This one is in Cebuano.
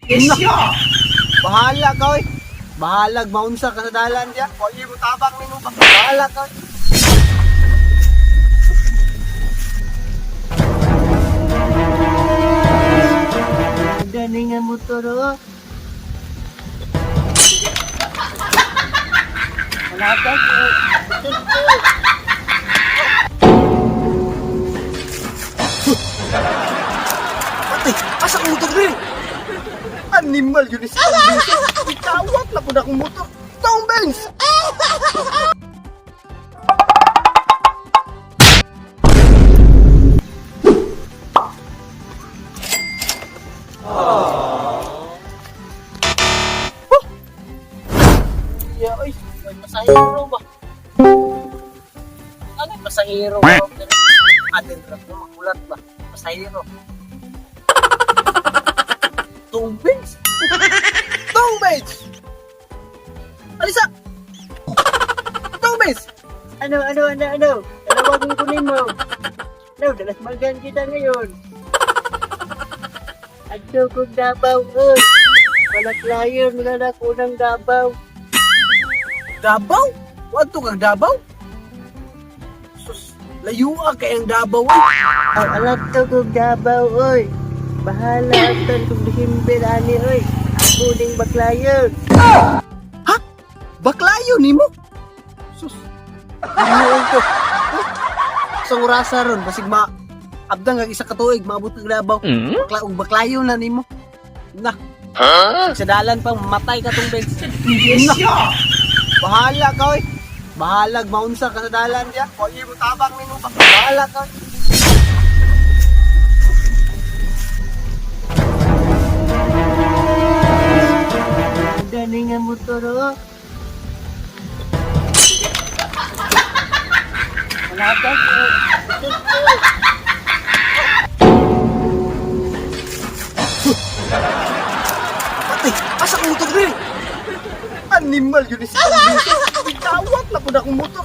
Na. Bahala ka oy. Bahalag maunsa ka sa dalan diya. Wa mo tabang nimo ba. Bahala ka, oy. Dani nga motor oh. Wala ka. Patay, asa kong motor rin? Animal yun is Itawat na po na akong motor. Taong Benz! Oh! Yeah, oy, may pasahero ba? Ano yung pasahero ba? Atin ra ko magulat ba? Pasahero. Tong Benz? Tong Benz! Alisa! Tong Benz! Ano, ano, ano, ano? Dalawagin ko nimo. Ano, dalas magan kita ngayon. Adto kong Davao, oy. Wala klayon, wala na kunang Davao. Davao? Wadto kang Davao? Sus, layua kay ang Davao ay. Aw, alat to kong Davao, oy. Bahala ang kong December, ani, oy. Ako ning baklayon. Ha? Baklayo nimo? Sus. Ano ko? Sa orasa ron basig ma abdang kag isa ka tuig maabot kag Davao. Bakla og baklayo na nimo. Na. Sa dalan pang matay ka tong Benz. Na. Bahala ka oy. Bahalag maunsa ka sa dalan diya. Wa mo tabang nimo ba. Bahala ka, oy. Dani nga motor, oh. Wala ka. Patay, asa kong motor rin? Animal yun is Itawat na po na akong motor.